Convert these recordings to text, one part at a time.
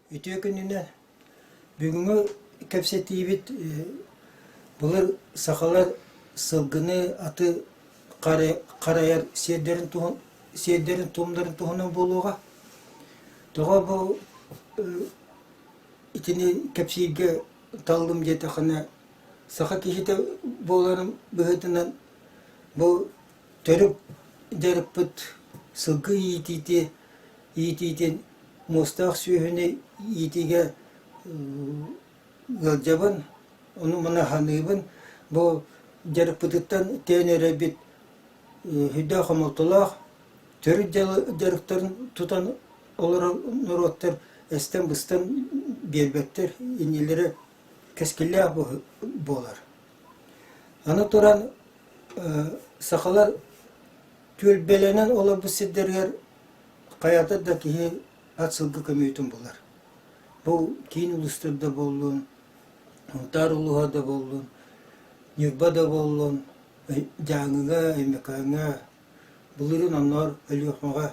Үтүө күнүнэн! Бүгүҥҥү кэпсэтиибит былыр сахалар сылгыны, аты харайар сиэрдэрин сиэрдэрин-туомнарын туһунан буолуоҕа. Тоҕо бу итини кэпсииргэ таллым диэтэххинэ, саха киһитэ буоларым быһыытынан бу төрүт дьарыкпыт сылгы иитиити иитиитин муостаах сүөһүнү иитиигэ ыалдьабын, ону-маны саныыбын. Бу дьарыкпытыттан тээн эрэйбит сүрдээх хомолтолоох, төрүт дьарыктарын тутан олорор норуоттар эстэн-быстан биэрбэттэр, иннилэрэ кэскиллээх буолар. Аны туран сахалар түөлбэлэнэн олорбут сирдэригэр хайата да киһи ат сылгы көмүүтүн булар. Бу киин улуустар да буоллун, Сунтаар улууһа да буоллун, Ньурба да буоллун, Дьааҥыга, Өймөкөөҥҥө, былырыын онноор Өлүөхүмэҕэ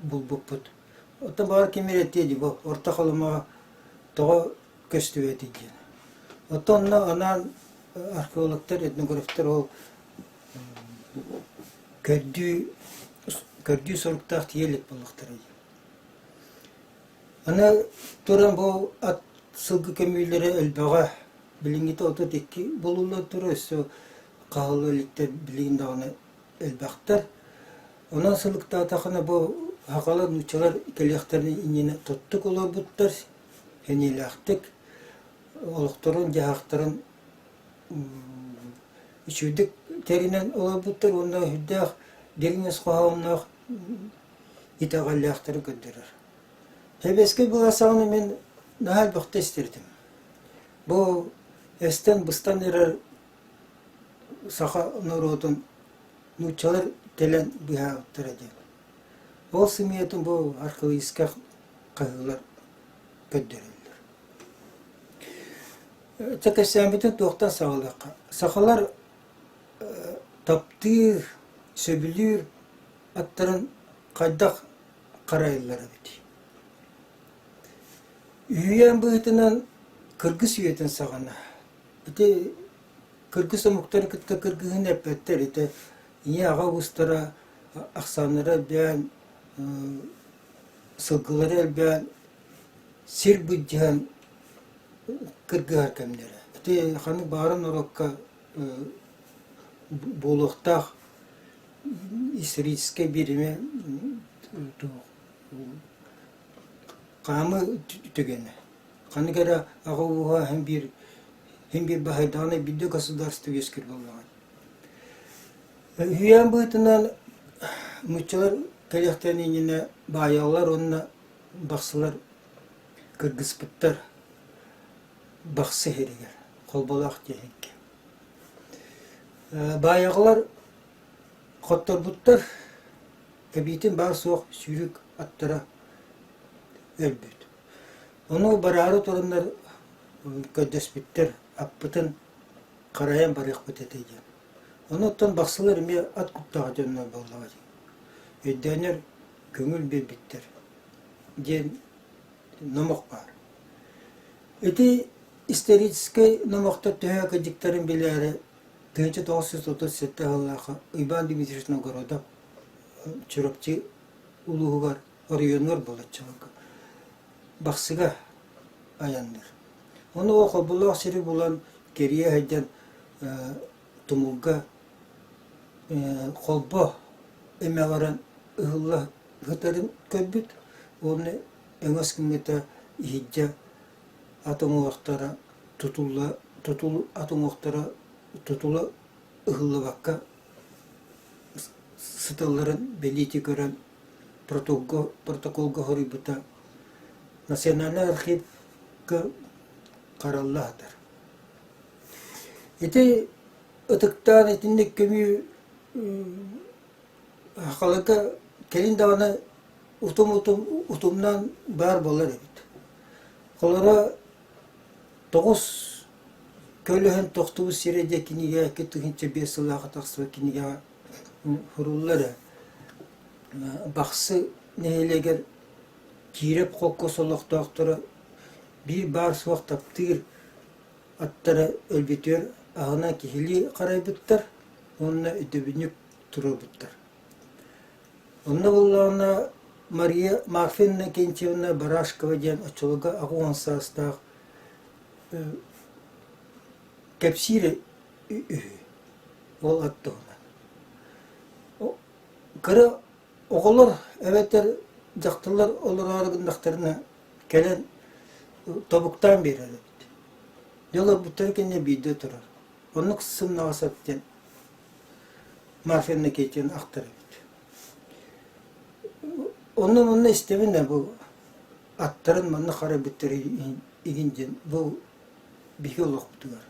булбуппут. Оттон баҕар ким эрэ этиэ дии бу Орто Халымаҕа тоҕо көстүбэтий диэн. Оттон онно анаан археологтар, этнографтар ол көрдүү көрдүү соруктаах тиийэ илик буоллахтара дии. Аны туран бу ат сылгы көмүүлэрэ элбэҕэ билиҥҥитэ 32 булулла турар өссө хаһылла иликтэр билигин даҕаны элбэхтэр. Онон сылыктаатахына бу сахалар нууччалар кэлиэхтэрин иннинэ тоттук олорбуттар, сэниэлээхтик олохторун-дьаһахтарын үчүгэйдик тэринэн олорбуттар уонна сүрдээх дириҥ ис хоһоонноох итэҕэллээхтэрин көрдөрөр. Сэбиэскэй былаас саҕана мин наһаа элбэхтэ истэрдим. Бу эстэн-быстан эрэр саха норуотун нууччалар кэлэн быыһаабыттара диэн. Ол сымыйатын бу археологическай хаһыылар көрдөрөллөр. Чэ кэпсээммитин туохтан саҕалыахха. Сахалар таптыыр, сөбүлүүр аттарын хайдах харайаллар эбитий? Үһүйээн быһыытынан кыргыс үйэтин саҕана ити кыргыс омуктары кытта кыргыһын эппэттэр ити ийэ-аҕа уустара ахсааннара элбээн, сылгылара элбээн сир былдьаһан кыргыһар кэмнэрэ. Ити ханнык баҕарар норуокка буолуохтаах историческай бириэмэ хаамыы түгэнэ. Ханнык эрэ аҕа ууһа син биир син биир баһыйдаҕына биирдэ государство үөскүүр буоллаҕа. Үһүйээн быһыытынан нууччалар кэлиэхтэрин иннинэ баайаллар уонна бахсылар кыргыспыттар Бахсы иһиригэр, Холболоох диэһиккэ. Баайаҕалар хотторбуттар, эбиитин баар-суох сүүрүк аттара өлбүт. Ону бараары тураннар көрдөспүттэр, аппытын харайан барыахпыт этэ диэн. Ону оттон бахсылар эмиэ ат куттаах дьоннор буоллаҕа дии. Өйдөөнөр көҥүл биэрбиттэр диэн номох баар. Ити историческай номохтор төһө кырдьыктарын билээри 1937 сыллаахха Уйбаан Дмитриевич Новгородов Чурапчы улууһугар оройуонугар буолаччыларга Бахсыга айанныыр. Ону ол холболоох сири булан кэрийэ сылдьан тумулга холбо эмэҕирэн ыһылла сытарын көрбүт уонна өҥөс гыммыта иһирдьэ ат уҥуохтара тутулла тутул ат уҥуохтара тутула ыһыллыбакка сыталларын бэлиэтии көрөн протоколга протоколга хоруйбута Национальнай архивка харалла сытар. Ити ытыктаан итинник көмүү Халыка кэлин даҕаны утум-утум утумнаан баар буолар эбит. Холоро тоҕус көлөһөн тохтубут сирэ диэн кинигэ 2005 сыллааҕы тахсыбыт кинигэҕэ суруллар ээ. Бахсы нэһилиэгэр Киирэп холкуос олохтоохторо биир баар-суох таптыыр аттара өлбүтүгэр аһынан киһилии харайбыттар уонна өйдөбүнньүк туруорбуттар. Онно буоллаҕына Мария Марфа Иннокентьевна Барашкова диэн оччолорго 80 саастаах кэпсиир үһү ол ат туһунан. Кыра оҕолор эбэтэр дьахталлар олороору гыннахтарына кэлэн тобуктаан биэрэр эбит. Дьэ олорбуттара кэннэ биирдэ турар. Оннук сымнаҕас ат диэн Марфа Иннокентьевна ахтар эбит. Онно манна истэбин да бу аттарын манна харайбыттар игин диэн бу биһиги олохпутугар.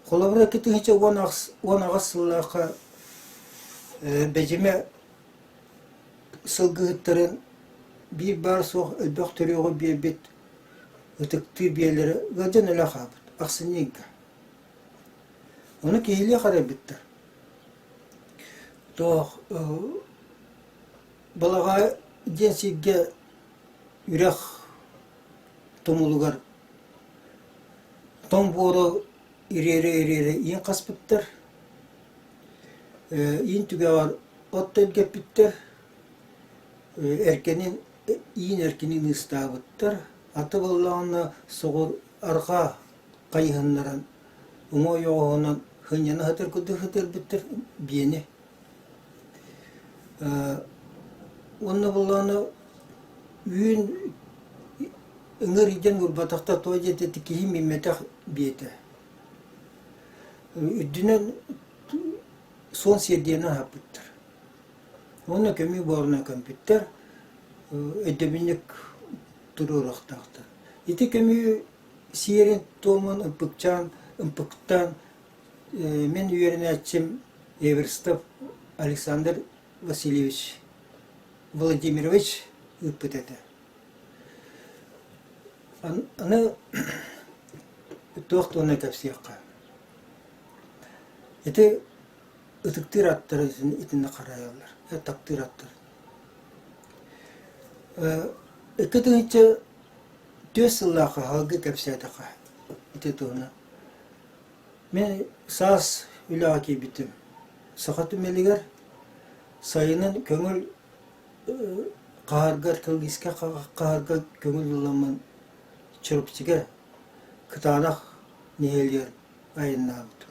Холобура 2018 сыллаахха Бэдьимэ сылгыһыттарын биир баар-суох элбэх төрүөҕү биэрбит ытыктыы биэлэрэ ыалдьан өлө хаалбыт ахсынньы ыйга. Ону киһилии харайбыттар. Туох Балаҕа диэн сиргэ үрэх тумулугар тоҥ буору ириэрэ-ириэрэ иин хаспыттар, иин түгэҕэр от тэлгэппиттэр, эркинин иин эркинин ыыстаабыттар, аты буоллаҕына соҕур арҕаа хайыһыннаран уҥа ойоҕоһунан сынньана сытар курдук сытыарбыттар биэни. Уонна буоллаҕына үүн ыҥыр илдьэн уурбатахта тоҕо диэтэ киһи мииммэтэх биэтэ. Үрдүнэн суон сиэрдийэнэн аһаппыттар. Уонна көмүү буорунан көмпүттэр, өйдөбүнньүк туруоруохтаахтар. Ити көмүү сиэрин-туомун ымпыкчаан, ымпыктаан мин үөрэнээччим Эверстов Александр Васильевич Владимирович ыыппыт этэ. Аны туох туһунан кэпсиэххэ. Ити ытыктыыр аттары итиннэ харайаллар, таптыыр аттары. 2004 сыллаахха аһылгы кэпсээтэххэ ити туһунан. Мин саас үлэҕэ киирбитим. Саха түмэлигэр сайынын көҥүл хаһарга, тылгискэ хаһарга көҥүл ыламмын Чурапчыга Кытаанах нэһилиэгэр айаннаабытым.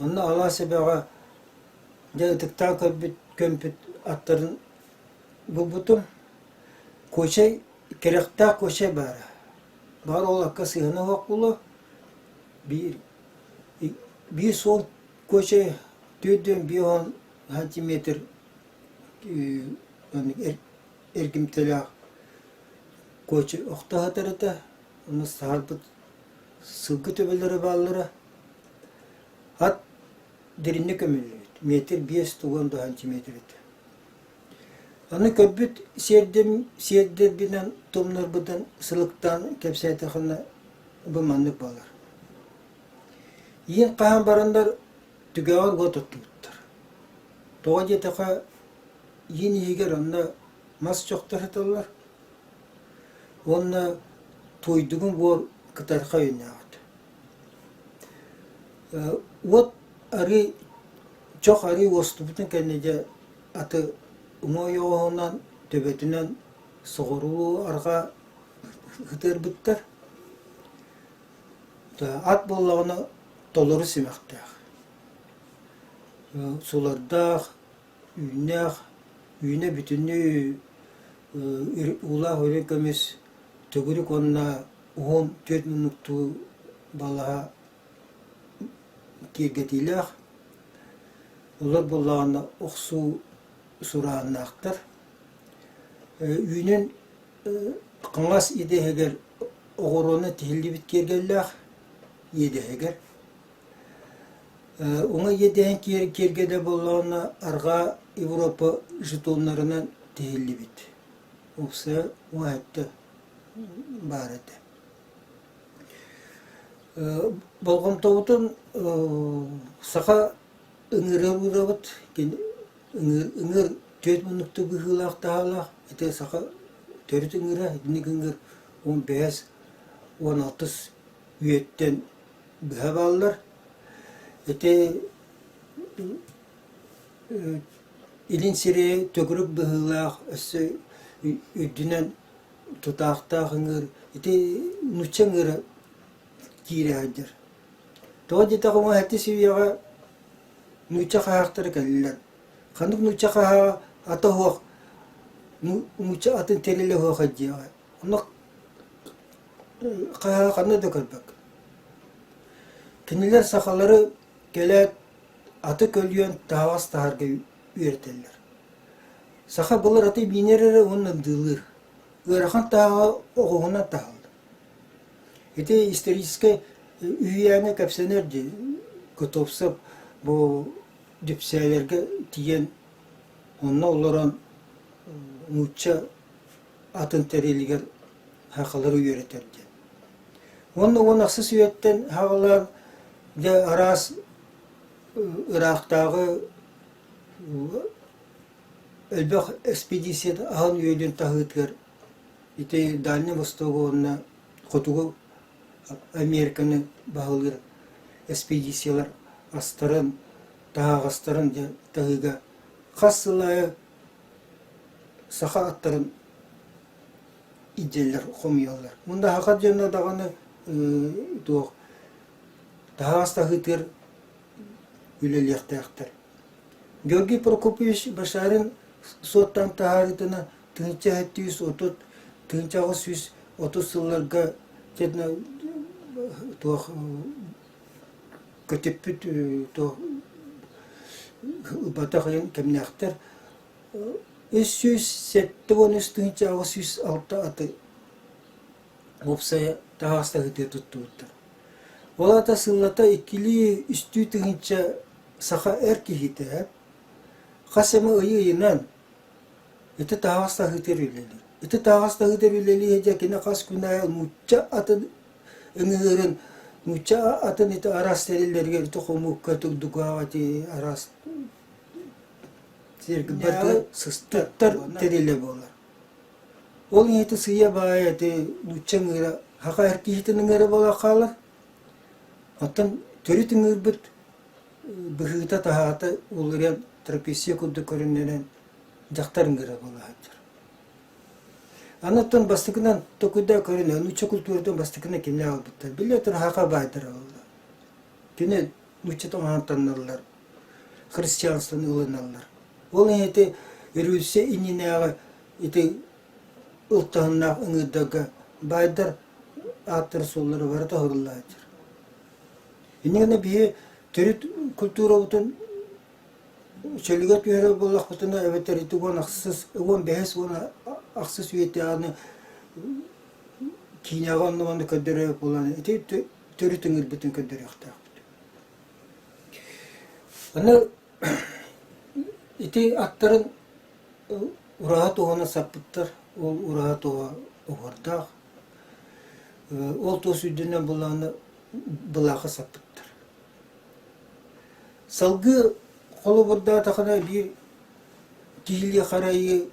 Онно Алаас Эбэҕэ дьэ ытыктаан көрбүт, көмпүт аттарын булбутум. Куочай, кэрэхтээх куочай баара. Баҕар ол акка сыһыана суох буолуо. Биир, биир суол куочай 450 сантиметр эргимтэлээх куочай охто сытар этэ. Онно саһарбыт сылгы төбөлөрө бааллара. Ат дириҥник көмүллүбүт, метр биэс туган да сантиметр этэ. Аны көрбүт сиэрдэм, сиэрдэрбинэн тумнарбытын сылыктаан кэпсээтэххинэ бу маннык буолар. Иин хаһан бараннар түгэҕэр уот оттубуттар. Тоҕо диэтэххэ, иин иһигэр онно мас чохтор сыталлар уонна туойдугун буор кытархай өҥнөөҕүт. Уот арыы чох арыы уостубутун кэннэ дьэ аты уҥа ойоҕоһунан, төбөтүнэн соҕуруу арҕаа ытыарбыттар. Ат буоллаҕына толору симэхтээх, сулардаах, үүннээх, үүнэ бүтүннүү уулаах үрүҥ көмүс төгүрүк уонна уһун түөрт муннуктуу балаһа киэргэтиилээх. Олор буоллаҕына охсуу сурааннаахтар. Үүнүн хаҥас идэһигэр оҕуруону тиһиллибит киэргэллээх иэдэһигэр. Уҥа иэдэһин киэргэлэ буоллаҕына арҕаа Европа жетоннарынан тиһиллибит. Уопсайа уҥа өттө баар этэ. Болҕомтобутун саха ыҥырыа уурабыт, ыҥыр түөрт муннуктуу быһыылаах таһаалаах, ити саха. төрүт ыҥыра, итинник ыҥыр 15, 16 үйэттэн быһа бааллар. Ити илин сири төгүрүк быһыылаах өссө үрдүнэн тутаахтаах ыҥыыр ити нуучча ыҥыыра киирэ сылдьар. Тоҕо диэтэххэ уҥа сэттис үйэҕэ нуучча хаһаахтара кэллилэр. Ханнык нуучча хаһааҕа ата суох нуучча атын тэрилэ суох диэҕэ. Онно хаһааҕы ханна да көрбөккүн. Кинилэр сахалары кэлээт аты көлүйэн таһаҕас таһарга үөрэтэллэр. Саха былыр аты миинэр эрэ уонна ындыылыыр. Ыарахан таһаҕа оҕуһунан таһаллар. Ити историческай үһүйээҥҥэ кэпсэнэр дии Готовцев бу Дүпсээлэргэ тиийэн онно олорон нуучча атын тэрилигэр сахалары үөрэтэр диэн. Уонна 16 үйэттэн саҕалаан дьэ араас ыраахтааҕы элбэх экспедиция аһын-үөлүн таһыытыгар ити Дальний Востогу уонна Хотугу Американы баһылыыр экспедициялар астарын, таһаҕастарын дьэ таһыыга хас сыл аайы саха аттарын илдьэллэр, хомуйаллар. Мунда саха дьоно даҕаны туох таһаҕас таһыытыгар үлэлиэхтээхтэр. Георгий Прокопьевич Башарин суоттаан таһаарыытына 1730 1830 сылларга туох көтүппүт туох ылбатах кэмнээхтэр 373 806 аты уопсайа таһаҕастаһыытыгар туттубуттар. Ол аата сыллата иккилии үстүү тыһыынча саха эр киһитэ хас эмэ ыйы ыйынан ити таһаҕас таһыытыгар үлэлиир. Ити таһаҕас таһыытыгар үлэлии сылдьан кини хас күн аайы нуучча атын ыҥыырын нуучча атын ити араас тэриллэригэр ити хомуукка турдугаҕа ити араас сиргэ барыта сыстар тэрилэ буолар. Ол иһити сыыйа-баайа ити нуучча ыҥыыра саха эр киһитин ыҥыыра буолан хаалар. Оттон төрүт ыҥыырбыт быһыыта-таһаата уларыйан трапеция курдук көрүҥнэнэн дьахтар ыҥыыра буола сылдьар. Аны оттон бастакынан токуйдаа көрүнэ нуучча культуратын бастакынан кимнээх ылбыттар? Биллэ турар саха баайдара буолла. Кини нуучча тоҥоһон таҥналлар, христианствоны ылыналлар. Ол иһин ити революция иннинээҕи ити ылтаһыннаах ыҥыырдарга баайдар ааттара-суоллара барыта оһоруллааччы. Инньэ гына биһи төрүт культурабытын чөлүгэр түһэрэр буоллахпытына эбэтэр ити 10 ахсыс, 15 10 ахсыс үйэтээҕини киинэҕэ онно-манна көрдөрөр буолан ити төрүт ыҥыырбытын көрдөрүөхтээхпит. Аны ити аттарын ураһа туһунан саппыттар, ол ураһа туһа оһуордаах. Ол туос үрдүнэн былааны былааха саппыттар. Салгыы холобурдаатахына биир киһилии харайыы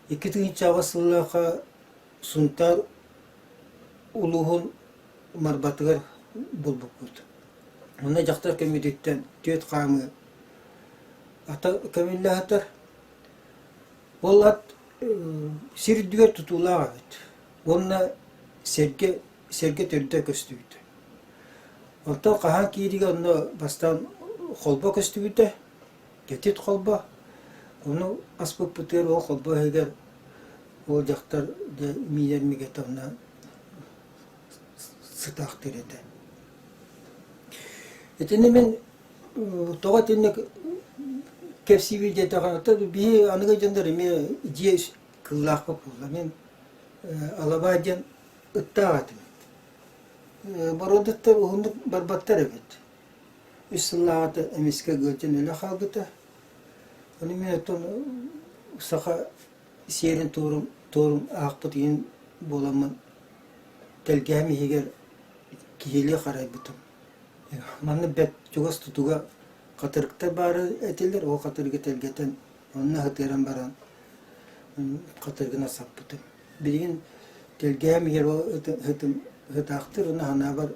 2008 сыллаахха Сунтаар улууһун Марбатыгар булбуппут. Онно дьахтар көмүтүттэн түөрт хаамыы ата көмүллэ сытар. Ол ат сир үрдүгэр тутуулаах эбит. Уонна сэргэ, сэргэ төрдө көстүбүтэ. Онтон хаһан кииригэ онно бастаан холбо көстүбүтэ, кэтит холбо. Ону аспыппытыгар ол холбо иһигэр ол дьахтар дьэ миинэр мигэтэ онно сытаахтыыр этэ. Итини мин тоҕо итинник кэпсиибин диэтэҕэ, биһи аныгы дьоннор эмиэ дьиэ кыллаахпыт буолла. Мин алабаа диэн ыттаах этим. Боруодаттар уһуннук барбаттар эбит. Үс сыллааҕыта эмискэ ыалдьан өлө хаалбыта. Ону мин оттон саха сиэрин туорум, туорум аахпыт иһин буоламмын тэлгэһэм иһигэр киһилии харайбытым. Манна бэрт чугас тутуга хатырыктар баара этилэр, ол хатырыгы тэлгэтэн, онно сытыаран баран. Хатыргына саппытым. Билигин тэлгэһэм иһэр ол ыһытым ыһытаахтыыр уонна санаабар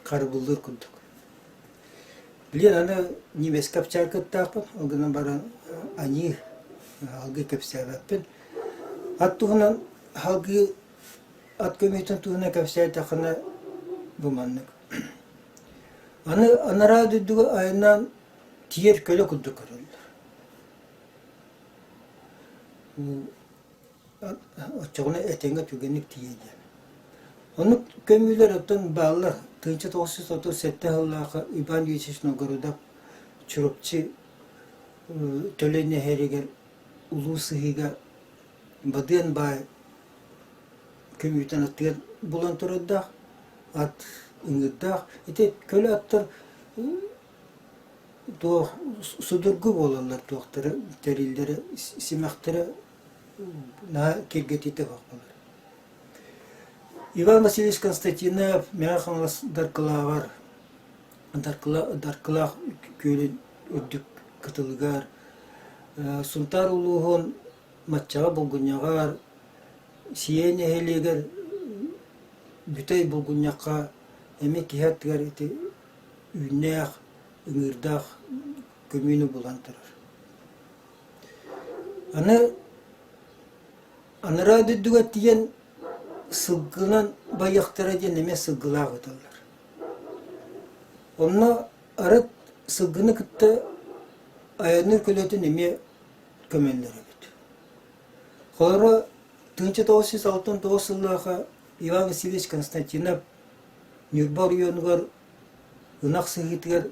харыбыллыыр курдук. Билигин аны немецкэй овчаркаттаахпын, ол гынан баран аньыы алгыы кэпсээбэппин. Ат туһунан салгыы ат көмөтүн туһунан кэпсээтэххинэ бу маннык. Аны анараа дойдуга айаннаан тиийэр көлө курдук көрөллөр. Оччоҕуна этэҥҥэ түгэнник тиийэ диэн. Оннук көмүүлэр оттон бааллар. 1937 сыллаахха Иван Юрьевич Новгородов Чурапчы Төлөй нэһиэлигэр Улуу Сыһыыга Бадыан баай көмүүтэн аттыгар булан турардаах, ат ыҥыырдаах. Ити көлө аттар туох судургу буолаллар туохтара тэриллэрэ симэхтэрэ наһаа киргэтиитэ суох буолар. Иван Васильевич Константинов Мэҥэ Хаҥалас Даркылааҕар Даркылаах күөлүн үрдүк кытылыгар Сунтаар улууһун Маччаҕа Булгунньаҕар Сиэ нэһилиэгэр Бүтэй Булгунньахха эмиэ киһи аттыгар ити үүннээх, ыҥыырдаах көмүүнү булан турар. Аны анараа дойдуга тиийэн сылгынан байыахтара диэн эмиэ сылгылаах ыыталлар. Онно арыт сылгыны кытта айанныыр көлөтүн эмиэ көмөллөр эбит. Холоро 1969 сыллаахха Иван Васильевич Константинов Ньурба оройуонугар ынах сыһыытыгар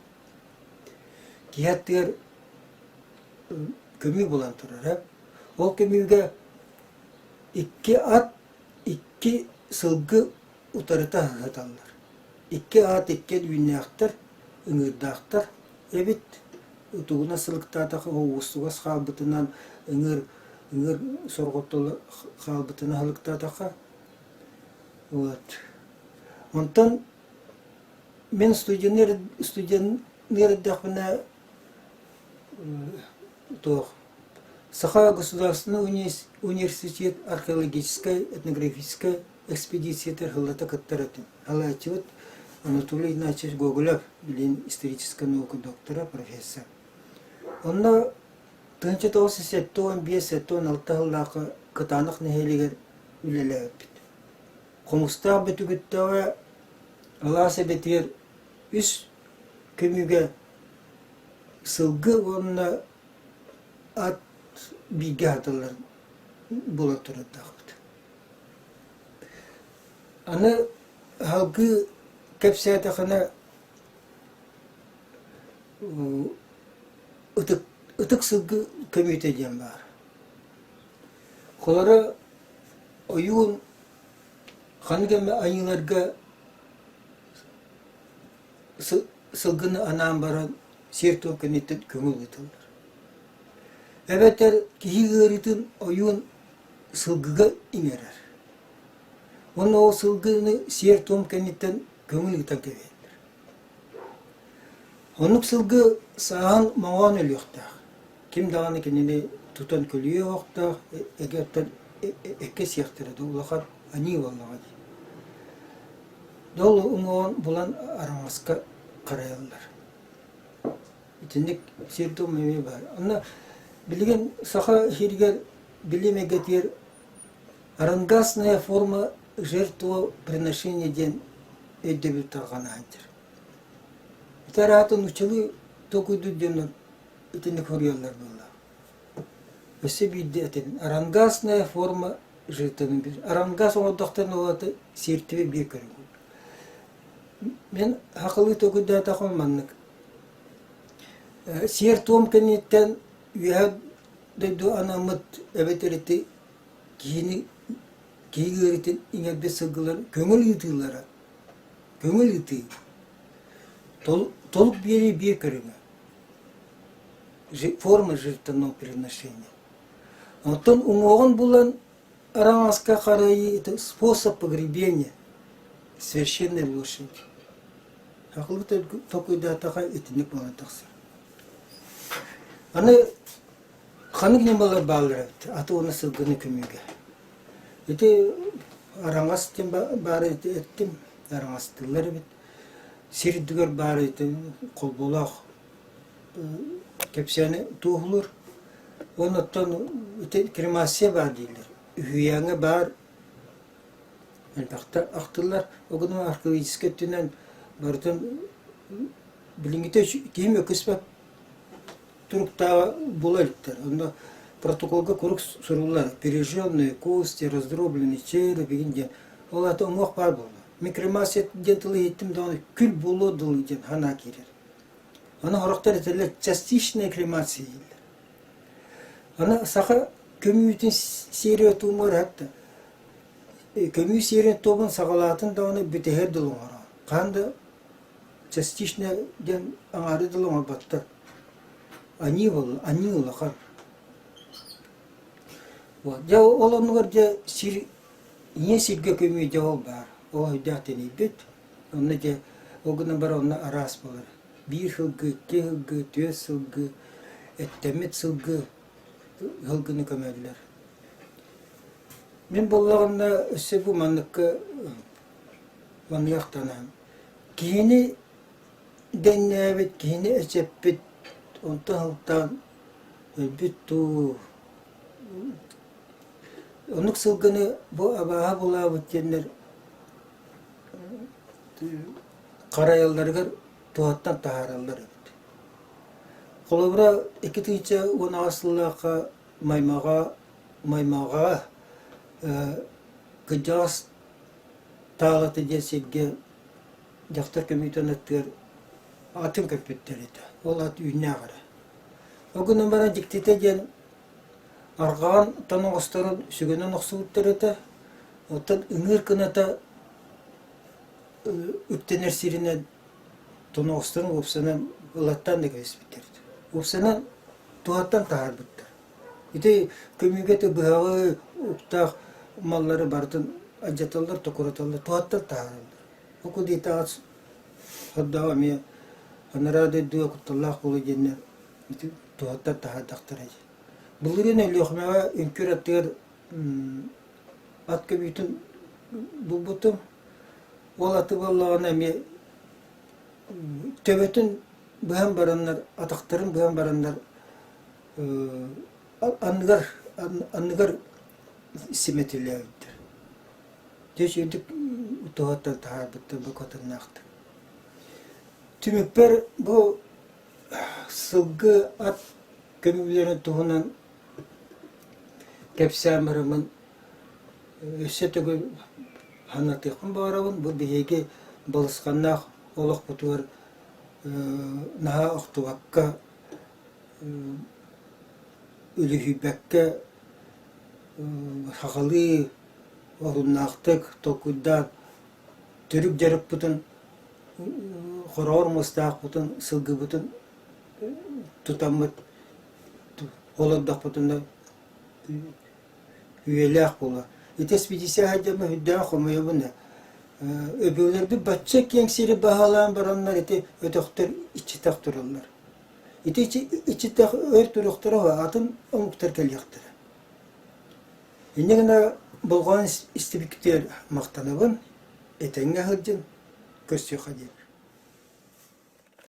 киһи аттыгар көмүү булан турара. Ол көмүүгэ икки ат, икки сылгы утарыта сыталлар. Икки ат икки үүннээхтэр, ыҥыырдаахтар эбит. Утугуна сылыктаатахха уустугас хаалбытынан ыҥыыр ыҥыыр сорҕотто хаалбытынан сылыктаатахха вот. Онтон мин студенныыр студенныыр эрдэхпинэ туох Саха государственный университет археологическай этнографическай экспедициятыгар сыллата кыттар этим. Салайааччыбыт Анатолий Игнатьевич Гоголев, билигин историческай наука доктора, профессор. Онно 1975-76 сыллаахха Кытаанах нэһилиэгэр үлэлээбиппит. Хомустаах Бөтүгүттэҕэ алаас эбэтигэр үс көмүүгэ сылгы уонна ат бииргэ аһаталлар буолан турардаахпыт. Аны салгыы кэпсээтэххинэ ытык ытык сылгы көмүүтэ диэн баар. Холоро ойуун ханнык эмэ айыыларга сылгыны анаан баран сиэр-туом кэнниттэн көҥүл ыытыллар. Эбэтэр киһи ыарыытын ойуун сылгыга иҥэрэр. Уонна ол сылгыны сиэр-туом кэнниттэн көҥүл ыытан кэбиһэллэр. Оннук сылгы сааһын моҥоон өлүөхтээх. Ким даҕаны кинини тутан көлүйүө оһохтоох, эгэртэн эккэ сиэхтэрэ да улахан аньыы буоллаҕа дии. Дол уҥуоҕун булан араҥаска харайаллар. Итинник сиэр-туом эмиэ баар. Онно билигин саха сиригэр билим эйгэтигэр арангасная форма жертвоприношения диэн өйдөбүл тарҕана сылдьар. Ити араатын нууччалыы толкуйдуур дьоннор итинник суруйаллар буоллаҕа. Өссө биирдэ этэбин, арангасная форма жертвоприношения. Арангас оҥордохторуна ол аата сиэртибэ биир көрүҥ. Мин сахалыы толкуйдаатахпына маннык. Сиэр-туом кэнниттэн үөһэ дойду анаммыт эбэтэр ити киһини киһи ыарыытын иҥэрбит сылгылар көҥүл ыытыылара көҥүл ыытыы толук биэрии биир көрүҥэ форма жертвенного приношения оттон уҥуоҕун булан араҥаска харайыы это способ погребения священной лошади Сахалыы толкуйдаатаха итинник буолан тахсар. Аны Ханнык ньымалар бааллар эбит аты уонна сылгыны көмүүгэ? Ити араҥас диэн баар эттим, араҥастыыллар эбит. Сир үрдүгэр баар ити холболоох кэпсээни туоһулуур. Уонна оттон ити кремация баар дииллэр. Үһүйээҥҥэ баар элбэхтэ ахтыллар. Ол гынан археологическай өттүнэн барытын билиҥҥитэ киһи мөккүспэт туруктааҕа була иликтэр. Онно протоколга куруук суруллар пережженные кости, раздробленный череп игин диэн. Ол аата уҥуох баар буолла. Мин кремация диэн тылы иһиттим даҕаны күл буолуо дылы диэн санаа киирэр. Аны сорохтор этэллэр частичная кремация дииллэр. Аны саха көмүүтүн сиэрэ туумугар хатта көмүү сиэрин туомун саҕалаатын даҕаны бүтэһэр дылы оҥорор. Хаһан да частично диэн аҥаары дылы оҥорботтор. Аньыы буолла, аньыы улахан. Вот. Дьэ ол оннугар дьэ сир ийэ сиргэ көмүү дьэ ол баар. Ол өйдөөх тэнийбит. Онно дьэ ол гынан баран онно араас буолар. Биир сылгы, икки сылгы, түөрт сылгы, эттэммит сылгы сылгыны көмөллөр. Мин буоллаҕына өссө бу манныкка манныахтанаан киһини дэннээбит, киһини эчэппит, онтон сылтаан өлбүт дуу, оннук сылгыны бу абааһы булаабыт диэннэр харайалларыгар туһаттан таһаараллар эбит. Холобура, 2018 сыллаахха Маймаҕа Маймаҕа кырдьаҕас Таалата диэн сиргэ дьахтар көмүүтүн аттыгар атын көппүттэр этэ. Ол ат үүннээх эрэ. Ол гынан баран дьиктитэ диэн арҕаҕын тоноҕосторун сүгэнэн охсубуттар этэ. Оттон ыҥыыр кыната үктэнэр сиринэн тоноҕосторун уопсанан ылаттаан да кэбиспиттэр. Уопсанан туһаттан таһаарбыттар. Ити көмүүгэ ити быһаҕы уктаах маллары барытын алдьаталлар, токуруталлар, туһаттан таһаараллар. Ол кудиитааҕы сордооҕу эмиэ анараа дойдуга кутталлаах буолуо диэннэр ити туһаттан таһаардахтара дии. Былырыын Өлүөхүмэҕэ Үҥкүр аттыгар ат көмүүтүн булбутум. Ол аты буоллаҕына эмиэ төбөтүн быһан бараннар, атахтарын быһан бараннар анныгар анныгар симэтилээбиттэр. Дьэ үчүгэйдик туһаттан таһаарбыттар букатыннаахтык. Түмүкпэр бу сылгы ат көмүүлэрин туһунан кэпсээн бараммын өссө төгүл санатыахпын баҕарабын. Бу биһиги балысханнаах олохпутугар наһаа охтубакка үлүһүйбэккэ сахалыы оруннаахтык толкуйдаан төрүт дьарыкпытын хороҕор муостаахпытын сылгыбытын тутаммыт олордохпутуна үйэлээх буолар. Ити экспедиция сылдьаммын сүрдээх хомойобун ээ. Өбүгэлэрбит бачча киэҥ сири баһылаан бараннар ити өтөхтөр иччитэх тураллар. Ити иччитэх өр туруохтара атын омуктар кэлиэхтэрэ. Инньэ гына болҕойон истибиккитигэр махтанабын, этэҥҥэ сылдьын, көрсүөххэ диэн.